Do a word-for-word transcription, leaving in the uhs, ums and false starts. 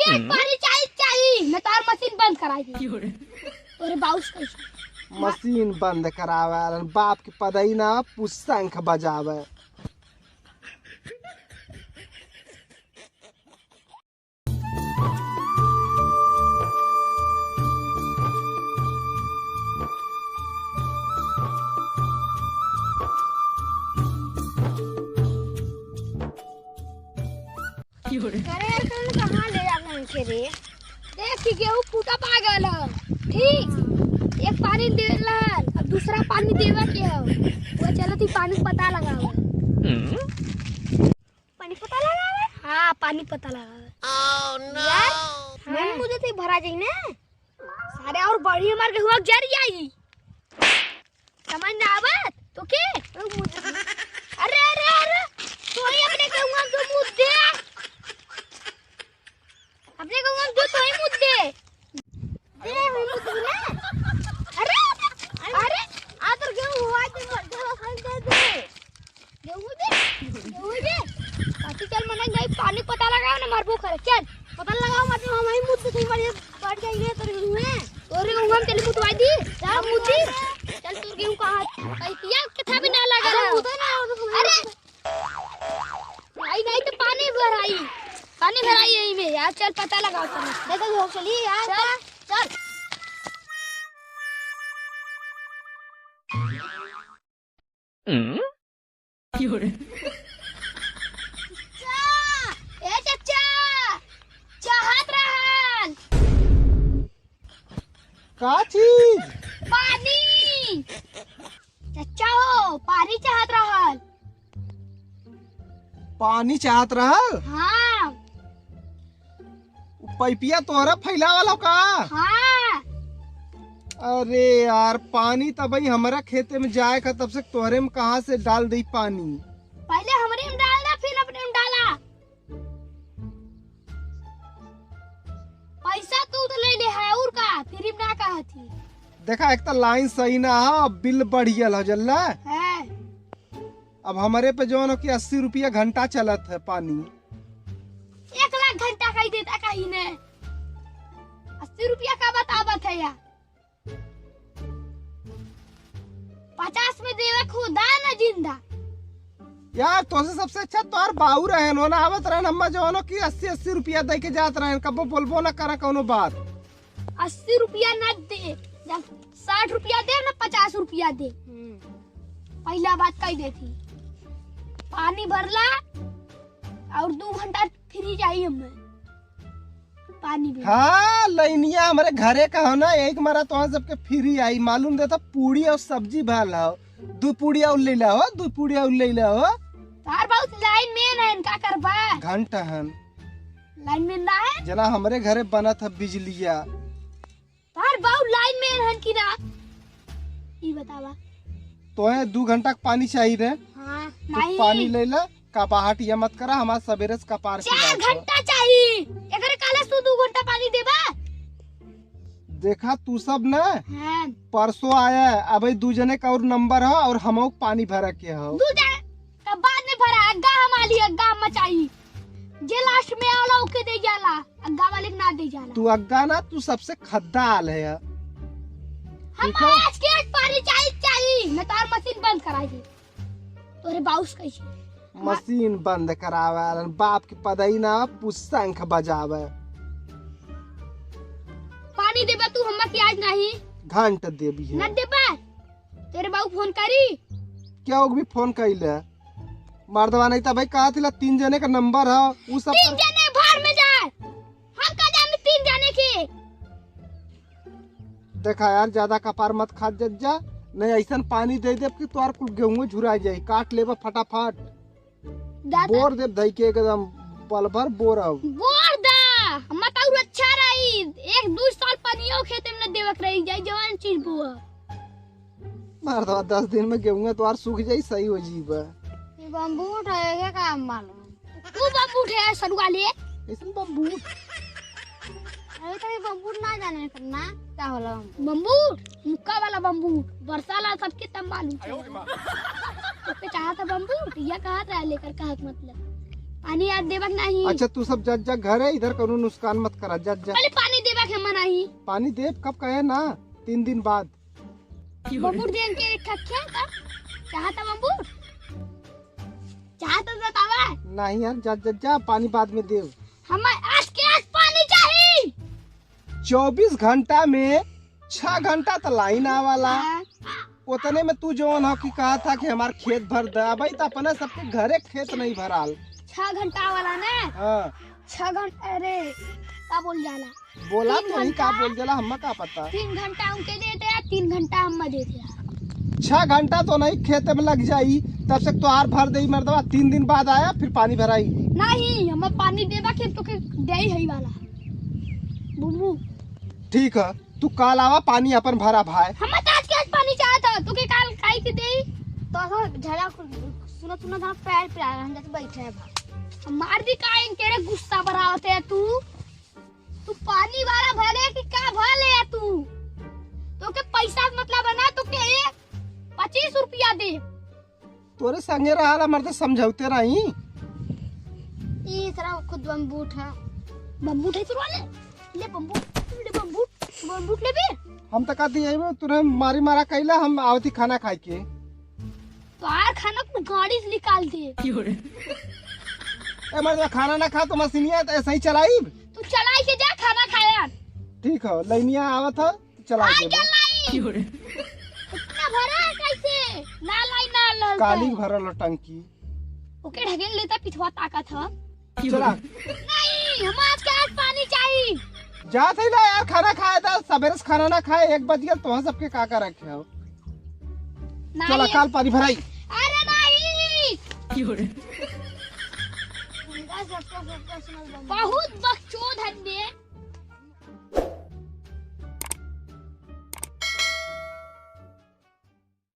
पानी चाही, चाही, मैं तोर मशीन बंद कराई दी। तोरे बाउस कैसे? मशीन बंद करावे वालन बाप के पदई ना, पुस्तंख बजावे। अरे यार, तुम कहाँ ले जाते हैं के रे? देख कि गेहूं फूटा पागल है, ठीक? एक पानी देला, अब दूसरा पानी देवा के है। वो चलो थी पानी पता लगाओ। पानी पता लगावे? हाँ, पानी पता लगावे। यार, हाँ। मेन मुद्दे ती भरा जाई ना। सारे और बढ़िया मार के हुआ जर जाई। समझ ना आवत? तो के? अरे, अरे, अरे। तो ही अपने के हुआ दो मुद्दे। अपने के हुआ दो तो ही मुद्दे। दे, हम लोग ना। अरे, अरे, आ तो गेहूं हुआ, दे, दे, दे, दे। गेहूं दे, गेहूं दे। पाछी चल, मने गई, पानी पता लगाओ ना, मरबो करे। चल, पता लगाओ, मतलब, हम ही मुद्दे से मरिए, बढ़ जाइए, तो गेहूं है। तोरे गेहूं हम चली मुतवाई दी। चल, मुद्दी। चल, तोर गेहूं कहाँ? कहीं पिया के था भी ना लगा अरे, रहा। मुद्दा ना, वो तो अरे, आई नहीं तो पानी भराई, पानी भराई यही में यार। चल पता लगाओ तनी। देखो हो चली यार। चल, चल। चचा, ए चचा, चाहत रहन। का चीज? पानी। चचा हो, पानी चाहत रहल। पानी चाहत रहल? हाँ। उ पैपिया तोहरा फैलावल हो का? हाँ। अरे यार, पानी त भाई हमरा खेते में जाए का, तब से तोहरे में कहाँ से डाल दई पानी? पहले हमरे में डाल दे, फिर अपने में डाला। पैसा तू तो ले ले है, और का? फ्री में ना कहा थी। देखा, एक तो लाइन सही ना हो, बिल बढ़ियल हो जल्ला। है। अब हमरे पे जौन हो कि अस्सी रुपया घंटा चलत है पानी। एक लाख घंटा कही देता कहीं ने। अस्सी रुपया का बतावत है यार। पचास में देवे खुदा न जिंदा। यार, तोसे सबसे अच्छा तोर बाऊ रहन, वो ना आवत रहन, हम्मा जौनो कि अस्सी अस्सी रुपया दे के जात रहन, कबो बोलबो ना करा कौनो बात। अस्सी रुपया न दे, जब साठ रुपया दे ना पचास रुपया दे। हम्म। पहला बात कही देती, पानी भरला और दो घंटा फ्री जाई हमें। पानी भी। हाँ, लइनिया हमरे घरे का हो ना, यही के मारा तोहन सबके फ्री आई। मालूम देता, पूड़ी और सब्जी भाल हो, दू पूड़ी और ले ला हो, दू पूड़ी और ले ला हो। तार बहुत लाइन में ना, इनका करबा। घंटा हन। लाइन में ना है? जना हमरे घरे बनत है बिजलिया। तार बाऊ लाइन में रहन की ना? ई बतावा। तोहे दू घंटा के पानी चाहिए रे। हाँ, तो नहीं। पानी ले ला, कपाहट ये मत करा, हमार सबेरे से कपार चार खिलावत हो। घंटा चाहिए। एकरे काले से तू दू घंटा पानी देबा? देखा तू सब ना, हाँ। परसों आया, अबे दू जने का और नंबर हो और हमहू के पानी भरा के हो। दू जने का बाद में भरा, अग्गा हमारी, अग्गा हम चाहिए। जे लास्ट में आला ओके दे जाला, अग्गा वाले के ना दे जाला। तू अग्गा ना, तू सबसे खद्दा आल है यार। हम ठीक है। आज के पानी चाही, चाही। मैं तार मशीन बंद कराई दी। तोरे बाउस कैसे? मशीन बंद करावे वालन बाप के पदई ना, पुस्तंख बजावे। पानी देबा तू हम्मा के आज नहीं? घंट देबी है। न देबा? तेरे बाऊ फोन करी? क्या ओक भी फोन कइले? मर्दवा नहीं त भाई कहा थिला तीन जने का नंबर है, उ सब तीन जने भाड़ में जाए। हम का जाने तीन जने के। देखा यार, ज्यादा कपार मत खात जत जा, नहीं ऐसन पानी दे देब कि तोर कुल गेहूं झुरा जाई, काट लेबा फटाफट। दादा। बोर देब धई के एकदम पल भर बोर अब। बोर दा, मत और अच्छा रही, एक दू साल पानियो खेते में न देवक रही जाई, जवान चीज बोआ। मर्दवा, दस दिन में गेहूं तोहार सूख जाई, सही हो जीबा। ई बम्बूट है, ये का मालूम? तू बम्बूट है, सरुआ ले। कैसन बम्बूट? अभी तक ये बम्बूट ना जाने करना, क्या होला बम्बूट? बम्बूट? मुक्का वाला बम्बूट। बरसा ला सबके तब मालूम चला। ओके चाहत है बम्बूट, या कहा था लेकर कहा के मतलब। पानी आज देबक नहीं। अच्छा, तू सब जज जा घरे, इधर कौनो नुकसान मत करा, जज जा। पहले पानी देबक हम नहीं। पानी देब कब कहे ना, तीन दिन बाद। बबूर देन के रखा क्या था? चाहता बबूर? चाहता बतावा? नहीं यार, जा, जा, जा, पानी बाद में देव। हमें आज के आज पानी चाहिए। चउबीस घंटा में छह घंटा तो लाइन आवाला। हाँ। उतने में तू जौन हो कि कहा था कि हमार खेत भर दे, अबे तो अपने सबके घरे खेत नहीं भराल। छह घंटा वाला ना? हाँ। छह घंटा, अरे, का बोल जाला? बोला तीन तो नहीं, का घंटा, बोल जाला, हम्मा का पता। तीन घंटा उनके देते हैं, तीन घंटा हम्मा देते हैं। छह घंटा तो नहीं खेत में लग जाई, तब से तोहार भर देई मर्दवा, तीन दिन बाद आया, फिर पानी भराई। नहीं, हम्मा पानी देबा के तो के देई है वाला। बुबू। ठीक है, तू काल आवा, पानी अपन भरा भाई। हम्मा तो आज के आज पानी चाहत है, तो के काल काई के देई? तो हो झड़ा सुना सुना था पैर पे आ, हम जाके बैठे हैं भाई। मार दी का इनके रे गुस्सा बढ़ावत है तू। तू पानी वाला भले कि का भले है तू? तो के पैसा से मतलब है ना, तो के एक पच्चीस रुपया दे। तोरे संगे रहाला मर्द समझौते रही। ई तरह खुद बम्बूट है। बम्बूट है तुरवा ले। ले बम्बूट, ले बम्बूट, बम्बूट लेबे? हम तो कहती है तूने मारी मारा कैला, हम आवती खाना खाए के। तो आर खाना को गाड़ी से निकाल दे। ए मर्द, खाना ना खा तो मशीनिया तो ऐसे ही चलाई। तू चलाई के जा खाना खाया। ठीक है, लैनिया आवत है, तू चला आ के जा लाई। इतना भरा है कैसे? ना लाई ना ललका। काली भरल हो टंकी। ओके ढकेल लेता, पिछवा ताकत है। चला। नहीं, हम आज के आज पानी चाहिए। जात है ना यार, खाना खाए था, सवेरे से खाना ना खाए, एक बज गया, तो सबके का का रखे हो? नहीं। चला, काल पानी भराई। अरे नहीं। बहुत बकचोद है।